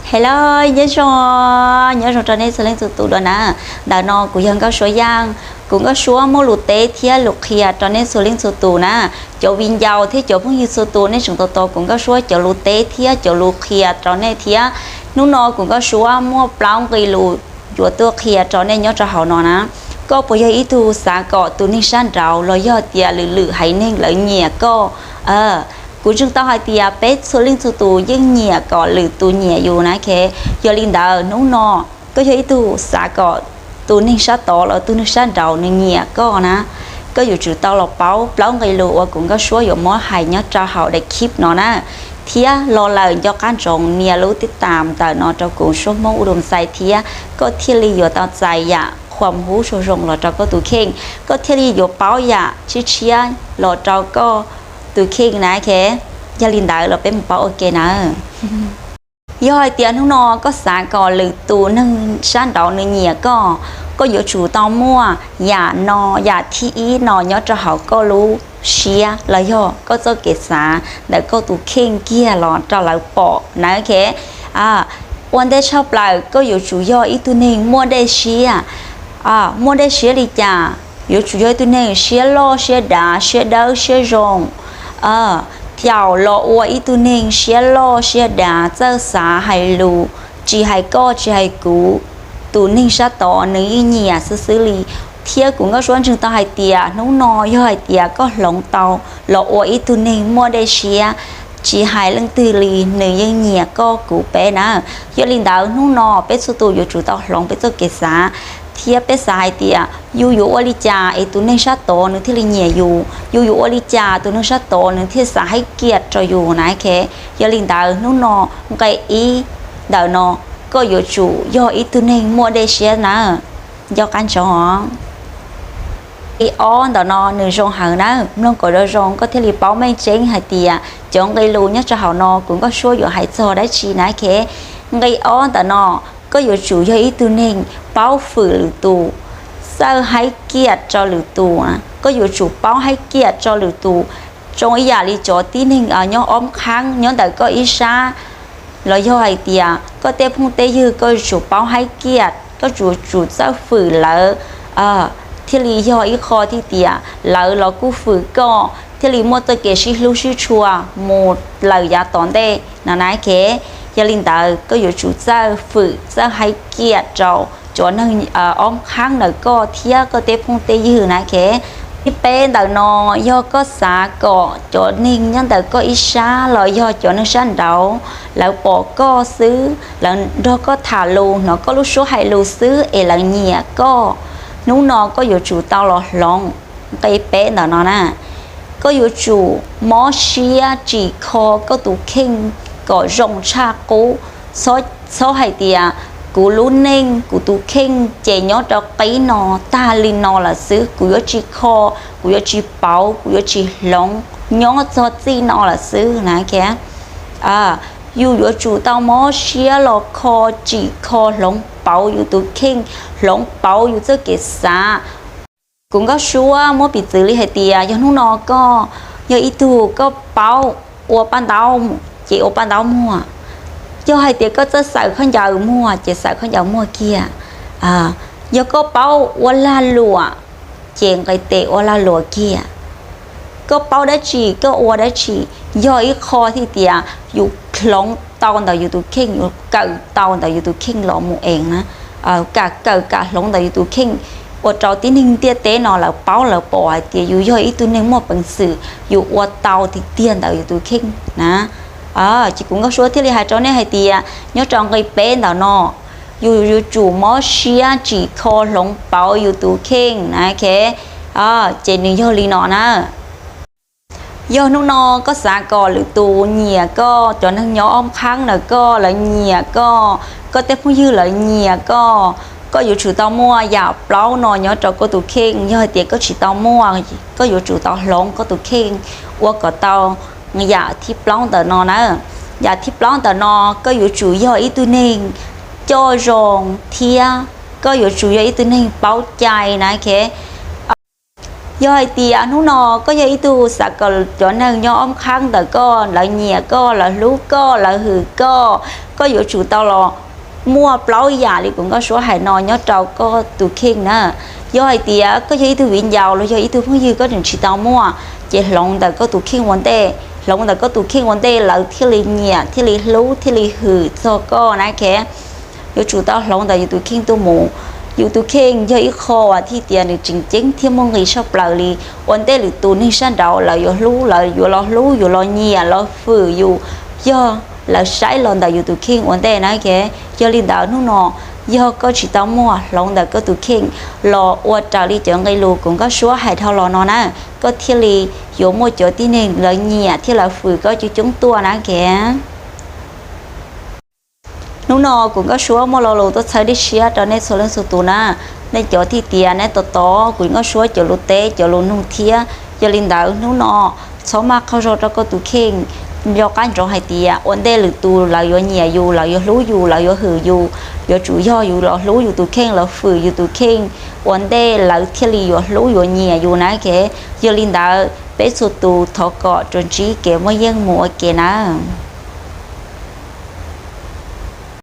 Hello, nyob zoo, nyob zoo rau nej txhua leej txhua tus dua na. Ntawm no kuv yog Nkauj Suav Yaj, kuv Nkauj Suav muaj lus teb thiab lus qhia rau nej txhua leej txhua tus na. Cov viv ncaus thiab cov phooj ywg txhua tus nej tseem tos tos kuv Nkauj Suav cov lus teb thiab cov lus qhia rau nej thiab. Hnub no kuv Nkauj Suav muaj plaub nqe lus yuav tuaj qhia rau nej nyob rau hauv no na. Koj puas yog ib tug xav kom tus neeg sab nraud los yog tias lwm lwm haiv neeg lawv nyiam koj? Kuv ntseeg tau hais tias peb txhua leej txhua tus yeej nyiam kom lwm tus nyiam yus na. Yog li ntawd hnub no koj yog ib tug xav kom tus neeg sab tod los tus neeg sab nraud nws nyiam koj na, koj yuav tsum tau los paub plaub nqe lus uas kuv Nkauj Suav yuav muab hais nyob rau hauv daim clip no na. Thiab los lawm nco qab ntsoov nias lub tib tam ntawm no rau kuv Suav Hmoob U Doo Xais thiab koj thiaj li yuav tau txais yam qhuam hub zoo zoo los rau koj tus kheej, koj thiaj li yuav paub yam tshiab tshiab los rau koj tus kheej na. Yog li ntawd los peb mus paub ua ke na. Yog hais tias hnub no koj xav kom lwm tus neeg sab nraud nws nyiam koj, koj yuav tsum tau muaj yam no, yam thib ib no nyob rau hauv koj lub siab los yog koj txoj kev xav ntawm koj tus kheej kiag los rau lawv pom na. Ua ntej tshaj plaws koj yuav tsum yog ib tug neeg muaj dej siab. Muaj dej siab li cas? Yuav tsum yog ib tug neeg siab loj siab dav siab dawb siab zoo. Thaum los ua ib tug neeg siab loj siab dav txawj xav hais lus, tsis hais koj tsis hais kuv, tus neeg sab tod nws yeej nyiam xwb xwb li. Thiab kuv Nkauj Suav ntseeg tau hais tias hnub no yog hais tias koj hloov tau los ua ib tug neeg muaj dej siab, tsis hais leej twg li nws yeej nyiam koj kuv peb na. Yog li ntawd hnub no peb txhua tus yuav tsum tau hloov peb txoj kev xav, thiab peb xav hais tias yus yuav ua li cas es tus neeg sab tod nws thiaj li nyiam yus, yus yuav ua li cas tus neeg sab tod nws thiaj xav haib kiag rau yus na. Yog li ntawd hnub no nqe ib ntawm no koj yuav tsum yog ib tug neeg muaj dej siab na. Nco qab ntsoov os. Nqe ob ntawm no nws zoo heev na, mloog kom zoo zoo koj thiaj li paub meej tseeb hais tias cov nqe lus nyob rau hauv no kuv Nkauj Suav yuav hais txog dab tsi na. Nqe ob ntawm no, koj yuav tsum yog ib tug neeg paub fwm lwm tus, txawj haib kiag rau lwm tus. Koj yuav tsum paub haib kiag rau lwm tus, zoo ib yam li cov tib neeg nyob ob qhaab nyob ntawm koj ib sab, los yog hais tias koj tej phooj tej ywg koj yuav tsum paub haib kiag, koj yuav tsum txawj fwm lawv, thiaj li yog ib qho thiaj tias lawv los kuj fwm koj, thiaj li muaj txoj kev sib hlub sib tshua mus lawm yav tom ntej no na. Yog li ntawd koj yuav tsum txawj fwm txawj haib kiag rau cov neeg ob qhaab ntawm koj thiab koj tej phooj tej ywg na. Thib peb ntawm no, yog koj xav kom cov neeg nyob ntawm koj ib sab los yog cov neeg sab nraud lawv pom koj xwb, lawv nrog koj tham lus hnov koj lub suab hais lus xwb es lawv nyiam koj, hnub no koj yuav tsum tau los hloov nqe peb ntawm no na. Koj yuav tsum mob siab tsim kho koj tus kheej kom zoo tshaj qub. Txhob hais tias kuv lub neej kuv tus kheej ces nyob rau qib no, tag li no lawm xwb, kuv yuav tsis kho, kuv yuav tsis pauv, kuv yuav tsis hloov nyob txog txij no lawm xwb na. Yus yuav tsum tau mob siab los kho, tsim kho hloov pauv yus tus kheej, hloov pauv yus txoj kev xav. Kuv Nkauj Suab muab piv txwv li hais tias yog hnub no koj yog ib tug koj paub ua paj ntaub ces ua paj ntaub muag, yog hais tias koj txawj xaws khaub ncaws muag ces xaws khaub ncaws muag kiag, yog koj paub ua lag luam ces nqis tes ua lag luam kiag. Koj paub dab tsi koj ua dab tsi, yog ib qho thiaj tias yus hloov tau ntawm yus tus kheej, yus kawm tau ntawm yus tus kheej los mus eev na. Kam kawm kam hloov ntawm yus tus kheej ua rau tib neeg ntiaj teb no lawv paub lawv pom hais tias yus yog ib tug neeg muaj peev xwm, yus ua tau tiag tiag ntawm yus tus kheej na. Ces kuv Nkauj Suab thiaj li hais rau nej hais tias nyob rau nqe peb ntawm no, yus yuav tsum mob siab tsim kho hloov pauv yus tus kheej na. Ces nws yog li no na. Yog hnub no koj xav kom lwm tus nyiam koj, cov neeg nyob ob qhaab ntawm koj lawv nyiam koj, koj tej phooj ywg lawv nyiam koj, koj yuav tsum tau muaj yam plaub no nyob rau koj tus kheej. Yog hais tias koj tsis tau muaj, koj yuav tsum tau hloov koj tus kheej ua kom tau yam thib plaub ntawm no na. Yam thib plaub ntawm no, koj yuav tsum yog ib tug neeg coj zoo thiab koj yuav tsum yog ib tug neeg paub cai na. Yog hais tias hnub no koj yog ib tug xav kom cov neeg nyob ob qhab ntawm koj lawv nyiam koj, lawv hlub koj, lawv hwm koj, koj yuav tsum tau los muaj plaub yam li kuv nkauj suab hais no nyob rau koj tus kheej na. Yog hais tias koj yog ib tug viv ncaus los yog ib tug phooj ywg koj tseem tsis tau muaj, ces hloov ntawm koj tus kheej ua ntej, hloov ntawm koj tus kheej ua ntej lawv thiaj li nyiam, thiaj li hlub, thiaj li hwm txog koj na. Yuav tsum tau hloov ntawm yus tus kheej tuaj mus. Yus tus kheej yog ib qho uas thiaj tias nws tseem ceeb thiab muaj nqis tshaj plaws li. Ua ntej lwm tus neeg sab nraud lawv yuav hlub, lawv yuav los hlub, yuav los nyiam, los hwm yus, yog lawv saib los ntawm yus tus kheej ua ntej na. Yog li ntawd hnub no yog koj tsis tau muaj, hloov ntawm koj tus kheej los ua raws li cov nqe lus kuv nkauj suab hais dhau los no na, koj thiaj li yuav muaj cov tib neeg lawv nyiam thiab lawv hwm koj coob coob tuaj na. Hnub no kuv nkauj suab muaj lo lus tuaj txhawb dib siab rau nej txhua leej txhua tus na. Nej cov thiaj tias nej tos tos kuv nkauj suab cov lus teb cov lus nug thiab. Yog li ntawd hnub no txhob maj qaug zog rau koj tus kheej, nco qab ntsoov hais tias ua ntej lwm tus lawv yuav nyiam yus, lawv yuav hlub yus, lawv yuav hwm yus, yuav tsum yog yus los hlub yus tus kheej, los hwm yus tus kheej ua ntej lawv thiaj li yuav hlub yuav nyiam yus na. Yog li ntawd peb txhua tus thov kom rau ntsib kev muaj yeej mus ua ke nawb.